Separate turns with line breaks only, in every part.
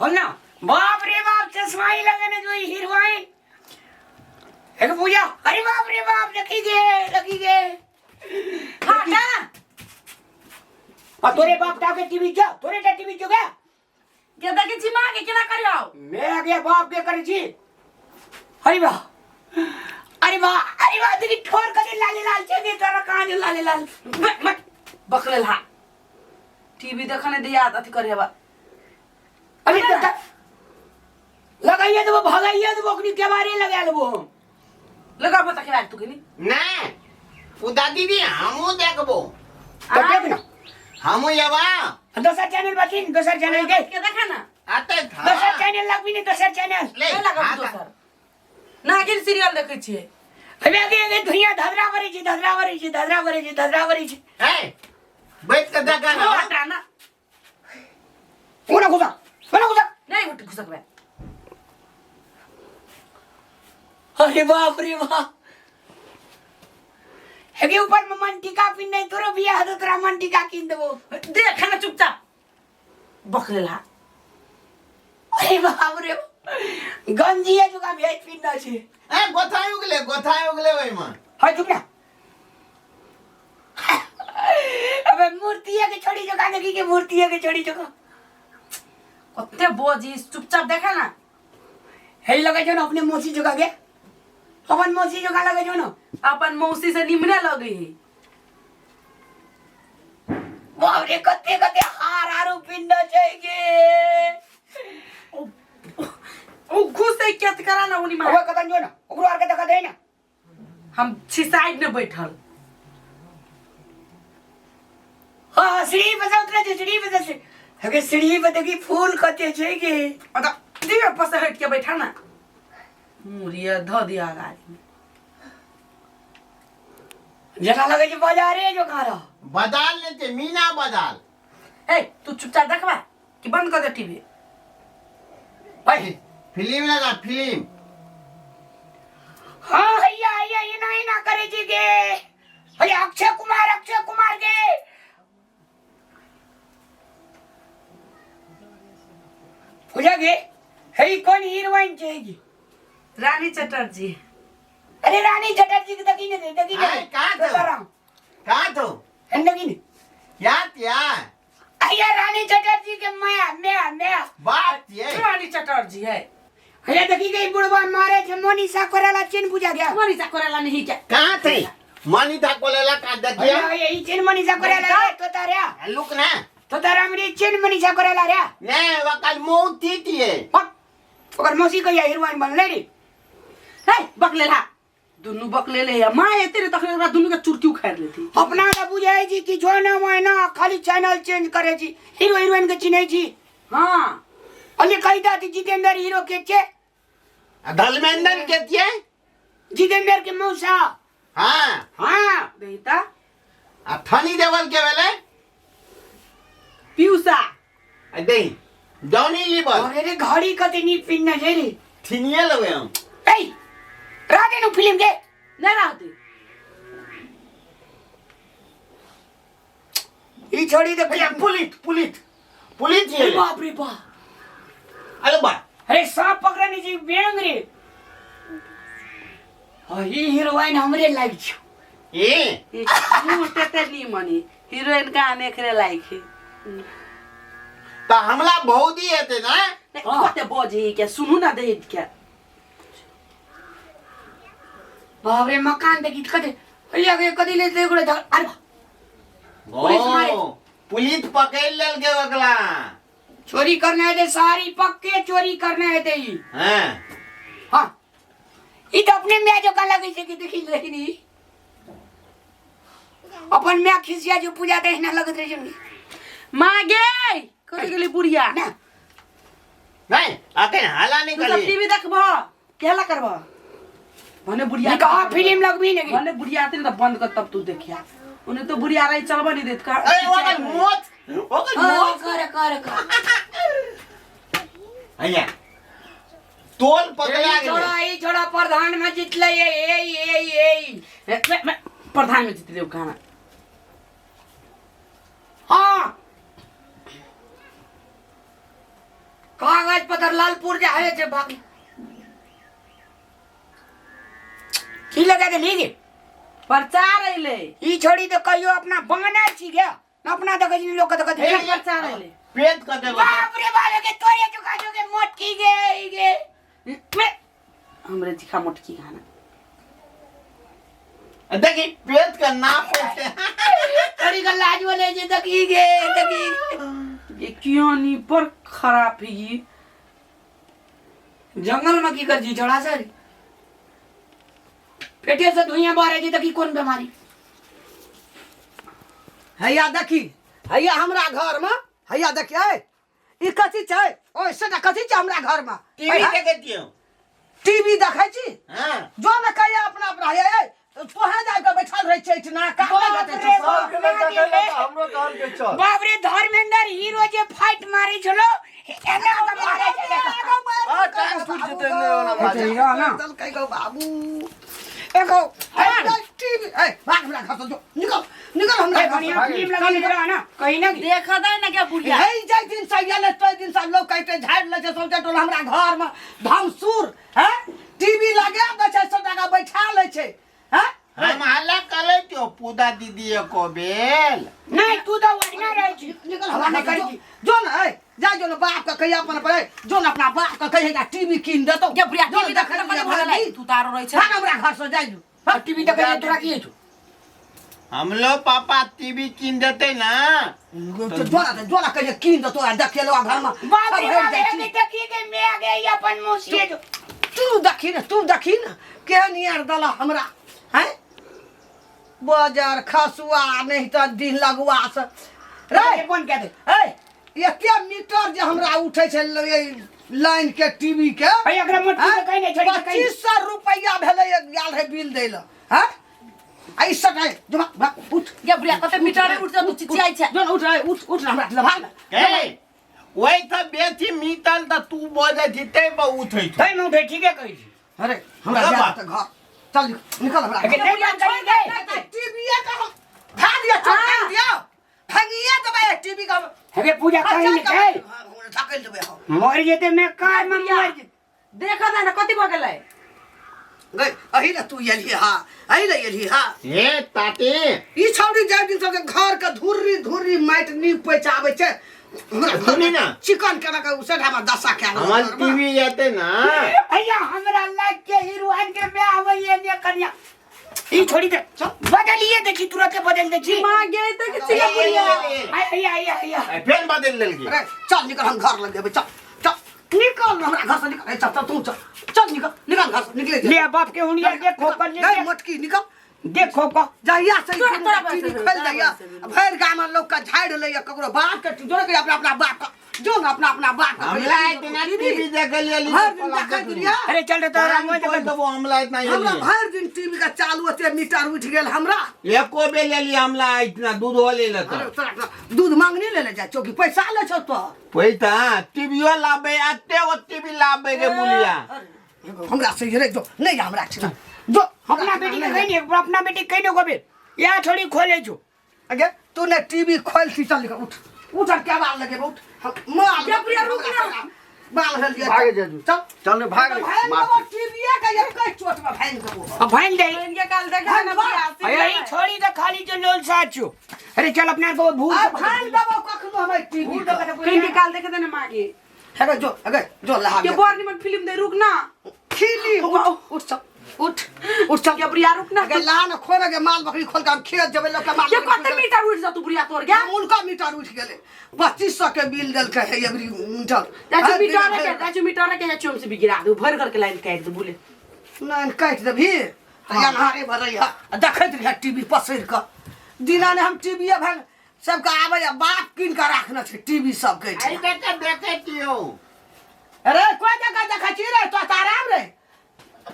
होल ना बाप रे बाप चश्मा ही लगने जो हीरोइन एक पूजा अरे बाप रे बाप देखी गे देखी गे
हाँ ना
आ तोरे बाप टा के टीवी जो तोरे टा टीवी जो गया
के देखै छी माँ के केना करियौ
मैं आ गया बाप के करे छी अरे वाह अरे वाह अरे वाह देखी ठोर करे लाले लाल छे गे तोरा कहाँ जो लाले लाल
बकलेल हा टीवी देखने दिया अथी करे हेबा
अरे तो लगाइए देबो भगाइए देबो ओकनी केबारे लगा लेबो हम
लगा बता के तू कनी
ना उदा दीदी हमहूँ देखबो
तो देख ना
हमहूँ एबा
दोसर चैनल बतिन दोसर चैनल के
के देखा ना
आते था
दोसर चैनल लगबी नहीं दोसर चैनल
ले
नहीं लगा
हाँ,
दोसर नागिन सीरियल देखै छियै
अबे आगे आगे धुइया धधरा भरे छी धधरा भरे छी धधरा भरे छी धधरा भरे छी
ए बैठ के देखा ना
हटा ना
ओना घुसा ओना घुसा
नहीं उठ घुसकबै
अरे बाप रे बाप हेगे ऊपर में मन टीका पिन नहीं तोरो बियाह हेतौ तोरा मन टीका कीन देबो
देख ना चुपचाप बकलेल हा
अरे बाप रे गंजी है जुका भेज पिन न छे
ए गोथाई उगले गोथाई उगले ओहिमे
हाय चुप ना अबे मूर्ति है के छोड़ी जो देखी के मूर्ति है के छोड़ी जो
कते बोजी चुपचाप देखा ना
हे लगे जो ना अपने मौसी जो के अपन मौसी जो लगे जो ना
अपन मौसी से निमने लगे है
बाप रे कते कते हार आरो पिंड छै गे
ओ घुस के करा ना उनी
ओए कतन जो ना ओकरो आर के देखा दे ना
हम छी साइड में बैठल
हाँ सीढ़ी पर से उतरे छै सीढ़ी पर से अगे सीढ़ी पर देखी फूल कते छै गे
अदा दिवे पर से हट के बैठा ना मुरिया ध दिया गाड़ी में
जेना लगे छै बाजारे जो खा रहा
बदाल ने छै मीना बदाल
ए तू चुपचाप देखबा कि बंद कर दे टीवी
भाई
फिल्म लगा फिल्म
हाँ हैया हैया एना एना करे छै गे हैया अक्षय कुमार अक्षय कुमार गे पूजा गे हे कोन हीरोइन छै गे
रानी चटर्जी
अरे रानी चटर्जी के देखी ने देखी ने
आय, कहाँ थे?
राम
कहाँ थो
देखी ने
क्या त्या
अय्या रानी चटर्जी के माया माया माया
बाप ये
रानी चटर्जी है
अय्या देखी गई बुढ़वा मारे छे मोनिशा कोराला चीन पूजा गया
मनीषा कोराला नहीं क्या
कहाँ थे मनीता कोलेला का देखिया
अय्या अय्या ई चीन मनीषा कोराला रे तो तार्या
लुक ना
तो तारा मेरी चीन मनीषा कोराला रे
ने वकाल मौती थी
हट ओकर मौसी कहिया हीरोइन बनले रे
हे बकलेला दुनू बकलेले है माँ एते रे तखने ओकरा दुनू के चुरकी उखाड़ लेती
अपना तऽ बुझै छी कि जो ना मायना खाली चैनल चेंज करे छी हीरो हीरोइन के चिन्है छी
हाँ
अली कहि दे जितेंद्र हीरो के छे
धर्मेंद्र के थे
जितेंद्र के मौसा
हाँ
हाँ
देता
आ थनी देवल के वेले
पीयूषा
दे जॉनी लीवर
अरे रे घड़ी कते नीक पिन्ने छै रे
थिनिए लेबै हम
ए राधे नु फिल्म के
नहीं रहती
ई छोड़ी दे
भैया पुलिस पुलिस पुलिस
अरे
ये
बाप रे बाप
अरे बा
अरे सांप पकड़ने छी बेंग रे हाँ, ई हीरोइन हमरे लाग छौ
ए
मुँह तेते नी मनी हीरोइन का आने करे लायक है
त हमला भौजी हेतै ना
नहीं कते बजे के सुनू ना दे के
बाप रे मकान देखी कते अरे गे कदी ले एगो अरे बा, पुलिस मारे।
ओ, पुलिस पकड़ लेलकै ओकरा
चोरी करने हेतै सारी पक्के चोरी करने हेतै ई
हाँ
हाँ ई तऽ अपने माय जकाँ लगै छै कि देखी लेकिन ई अपन माय खिसिया जो पूजा तऽ एहिना लगैत रहै छै
माँ गे कथी गेली बुढ़िया
ना
नहीं अखन हाला नहीं
तू सब
करी
टीवी देखबह केला करबह भने बुढ़िया
ई कहाँ फिल्म लगबी ने
भने बुढ़िया आते ने तऽ बंद कर तब तू देखिया उन्हें तो बुढ़िया रही चलबा नहीं देत का
अरे ओकर मोच ओकर
हाँ,
मोच
कर कर कर
हैया तोल पकड़ा
ई
गेलै
छोड़ा ई छोड़ा प्रधान में जीतलै ए ए ए ए
ए, प्रधान में जीत ले खाना
हाँ कागज पत्र लालपुर जे आवे छै बाकी की लगा देली गे?
प्रचार अइले।
ई छोड़ी तो कहियो अपना बनल छी गे न, अपना देखै छी लोक के देखै छी।
प्रचार अइले।
पेट कते गो?
बाप रे बाप, के तोरे चुका चुके मोटकी गे ई गे।
हमरे दिखा मोटकी खाना।
देखी पेट का नाप होते।
तोरी का लाज बोले जे देखी गे देखी।
ये क्यों नहीं पर खराब है ये?
जंगल में की कर जी छोड़ा सर, पेटे से धुइयां बाहर जे देखी कोन बीमारी।
हैया देखी, हैया हमरा घर में, हैया देखी, ए ई कथी छै? ओइ सेटा कथी छै हमरा घर में?
टीवी देखे छियो?
टीवी देखै छी?
हां।
जो ने कहिया अपना अपना हैया, ए तोहे जा के बैठल रहै छै एहिठिना, काम नहि भेटै छौ।
बाप रे
सबके लए देखै लए तऽ हमरो कहल के चल।
बाप रे, धर्मेंद्र हीरो जे फाइट मारे छलो एना के मारे छलो।
आ टांग टूट जेतै ने ओना बाजे।
हीरो ना।
चल कहि गो बाबू।
एगो
ए, टीवी, ए भाग हमरा घर से, जो निकल निकल हमरा
ए
घर से।
बढ़िया फिल्म लगल रहा ना कहीं ना।
देख दे ना क्या बुढ़िया।
हे जाहि दिन से आयल ताहि दिन से लोग कहते झाड़ि लै छै सौंसे टोल, हमरा घर में धमसूर हैं टीवी लगा दै छै, सब जगह बैठा लै छै हैं।
हम हल्ला कले छियो पूदा दीदी एको बेल।
नहीं तू तो ओहिना रहै छी।
निकल
हल्ला
हमरा
नहीं
घर
करै
से,
छी।
जो ना, ए जा जो ना बाप के कहिया अपन पर, ए, जो ना अपना बाप के कहिया टीवी कीन देतौ।
ये बुढ़िया
जो ना
टीवी
देखै
देखै
लिअ
भऽ गेलै।
भागी।
तू तारो रहै छै।
भाग हमरा घर से, जाइ जो।
आ टीवी देखै ले तोरा की होइ छौ?
हमलो पापा टीवी कीन देते ना।
जो ना, जो ना कहिया कीन देतौ आ देखेलो घर में।
बाप रे
सब हटि
बाप,
जाइ छी।
एके देखी के मैं गे अपन मुसिए जो।
तू देखी ना, तू देखी ना केहन यार दला हमरा हैं बजर खसुआ नहीं तऽ दिन लगुआ से रे।
कोन कह दे?
ए एते मीटर जे हमरा उठै छै लाइन के टीवी के।
अरे एकरा मोटकी के कहीं नहीं छोड़ी के कहीं।
2500 रुपैआ भेलै आयल रहै बिल दै लए हैं। आ ई सब है जो भाग, भाग, उठ।
ये बुढ़िया कते मीटर उठ जा, तू चिचियाइ छै।
जो ना, उठ रे, उठ उठ ना हमरा लए, भाग ना।
ए वही तऽ बेसी मीतल तऽ तू बजै छी तै पर उठै छौ।
तै में उठै ठीके कहै छी।
अरे हमरा
बाबा।
जाय तऽ घर चल निकल हमरा
एके
घर।
नहीं बंद करी गे।
टीवी के हम खा दिया, चल खा दिया, भागिए देबै टीवी के हम।
हेगे पूजा कहीं नहीं छै।
धकेल देबै हम।
मर जेते मैं कार में मर जेते।
देख दे ना कथी भऽ गेलै?
गई अही ने तू एलही हा, अही ने एलही हा।
हे ताते।
ई छौड़ी जाय दिन सब घर के धुर्री धुर्री माटि नीप पैचाबै छै हमरा घर।
सुनी ना।
चिकन केना के उसे हमरा दशा कए देलक
हमर
घरमे।
टीवी एते ना।
अय्या हमरा लाग के हीरोइन के मैं आबैये ने कन्या। ई छोड़ी दे, बदलिए दे छी, तुरंत बदल दे छी।
माँ गे तऽ कि छिका बुढ़िया।
अय्या अय्या अय्या।
फेर बदल देलकी।
अरे चल निकल, हम घर लग जेबै, चल चल निकल हमरा घर से निकल, ए, चल चल तू चल चल निकल निकल घर से निकले।
ले बाप के हुनिया देखो कर ले।
गई मोटकी निकल।
देखो को
जहिया से
तोरा- तोरा
टीवी
बस
खोलि
तोरा
दैया
बस
भरि गाम में लोग के झाड़ि लैया ककरो बाप के, जो के अपना अपना बाप के, जो ने अपना अपना बाप के।
हमला इतना टीवी देखल एली।
भरि दिन देखैत रहिया।
अरे चल रे तोरा मोय
कोई
देख।
देबो हमला इतना
हमरा
एली।
भरि दिन टीवी के चालू होते मीटर उठि गेल हमरा।
एको बेर एली हमला इतना दूध हो ले
अरे
त।
तोरा अपना दूध मांगने ले ले जाइ छौ कि पैसा लै छौ तोहर?
पैसा टीवीओ लाबे आते ओ टीवी लाबे के बुलिया।
हमरा से रे जो नहीं हमरा छिना जो।
अपना बेटी के कहीं नहीं, अपना बेटी कहीं नहीं गोबे या छोड़ी खोले जो।
अगे तू ने टीवी खोल सी, चल निकल, उठ उठ और क्या बाल लगे उठ, हम मार।
क्या प्रिया, रुक ना।
बाल हल दिया।
भागे जाजू।
चल।
चल ने भाग।
भाग
मार।
देबो टीवी के एक चोट में भाग देबो।
अब भाग दे।
इनके काल देख ना बुढ़िया।
अरे ई छोड़ी तो खाली जो लोल साचो। अरे चल अपना को भूल
आ भाग देबो कखनो हम टीवी के।
इनके काल देख दे ना माँ गे।
अगे जो, अगे जो लहा।
ये बोर निमन फिल्म दे, रुक ना।
खिली उठ उठ चल उठ उठ चल।
ये बुढ़िया रुक ना।
अगे ला न खोल, अगे माल बकरी खोल के हम खेत जेबै लोग के माल
ये
बकरी
कते मीटर उठ जा तू बुढ़िया तोर गया?
उनका मीटर उठ गेलै 2500 के बिल देलकै है एवरी मीटर।
जाचू मीटर के, जाचू मीटर के, जाचू हमसे भी गिरा दू भर घर के लाइन काट दू बोले।
लाइन काटि देबही तऽ अन्हारे भरैया आ देखैत रहिया टीवी पसरि कऽ दिना ने हम टीवीए भेल सबके आबैया बाप कीन कऽ राखने छै टीवी सबके
अरे बेटा देखे छियो।
अरे कोई जगह देखै छी रे तो आराम रे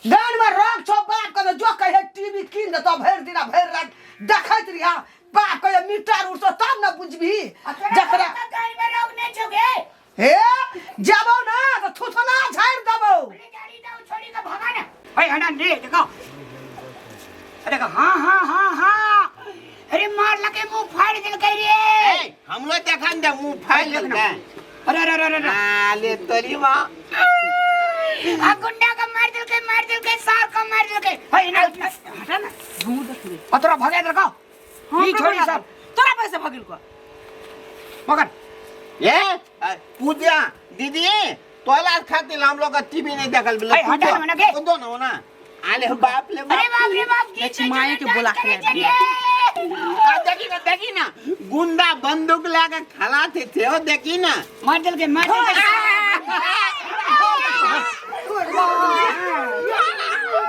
गान में रोग छौ बाप के जो कहे टीवी कीन देतौ भरि दिना भरि रात देखैत रहिया बाप कहे मीटर उठतो तब न बुझबही जकरा
गाड़ी में रोग नहीं छो गे।
हे जेबौ ना तऽ थुथना झाड़ि देबौ।
अरे गाड़ी दो छोड़ी के भगा ना। अरे हना रे देखो, अरे देखो, हाँ हाँ हाँ हाँ, अरे मार लगे मुंह फाड़ दिल के रे।
ए हमलो देखन दे मुंह फाड़ देल के।
अरे अरे अरे अरे
आले तोरी माँ।
आ गुंडा का मार दिल के, मार दिल के, सार का मार दिल के। हे ना
हटा ना, हमहूँ देखबै।
आ तोरा भगा देलकौ।
हाँ,
ई छोड़ी सब।
तोरा पैसे भगिल को।
पकड़।
ए पूजा दीदी, तोला खातिर हम लोग टीवी नहीं देखल बिल।
ए, हटा ना मने के।
दो ना ना। आले बाप ले बाप।
अरे बाप रे बाप,
देखी माए के बोला के
के।
आ देखी ना, देखी ना, गुंडा बंदूक लाके खला थे थे ओ देखी ना।
मार दिल के, मार दिल के।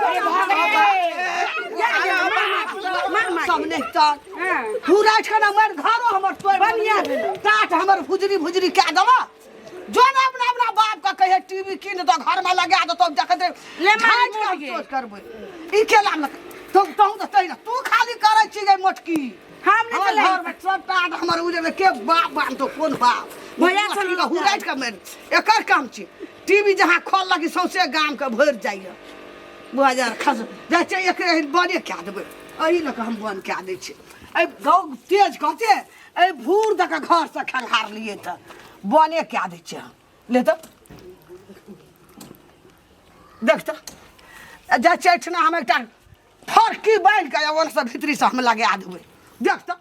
अरे भाग रे।
सामने तर पूरा ठेना मर घरो हमर तोड़
बनिया भेलो।
टाट हमर भुजरी भुजरी कए देबा। जो ना अपना अपना बाप का कहे टीवी कीन दो, घर में लगा दो, तो देखत रहे।
ले मारी
झाँटि के
मोड़ गे।
अफसोस करबै। ई केला में तो तहु तो तहिना तू खाली करै छी गे मोटकी।
हम नहि
हमर
चलै।
घर में सब टाट हमर उजरे के बाप बांधतो, कोन बाप?
भैया
मोटकी
छल
के हुराटि के मारि। एकर काम छी टीवी जहाँ खोललक सौंसे गाम के भरि जाइए। 2000 खस जाइ छै, एकरे बने कए देबै। एहि लऽ कऽ हम बन कए दै छियै। एहि गौ तेज कहते एहि भूर दऽ कऽ घरसँ खंघार लियै तऽ बने कए दै छियै हम। ले तऽ देख तऽ जाइ छियै एहिठिना, हम एकटा फरकी बान्हि कऽ ओनसँ भीतरीसँ हम लगा देबै। देख तऽ।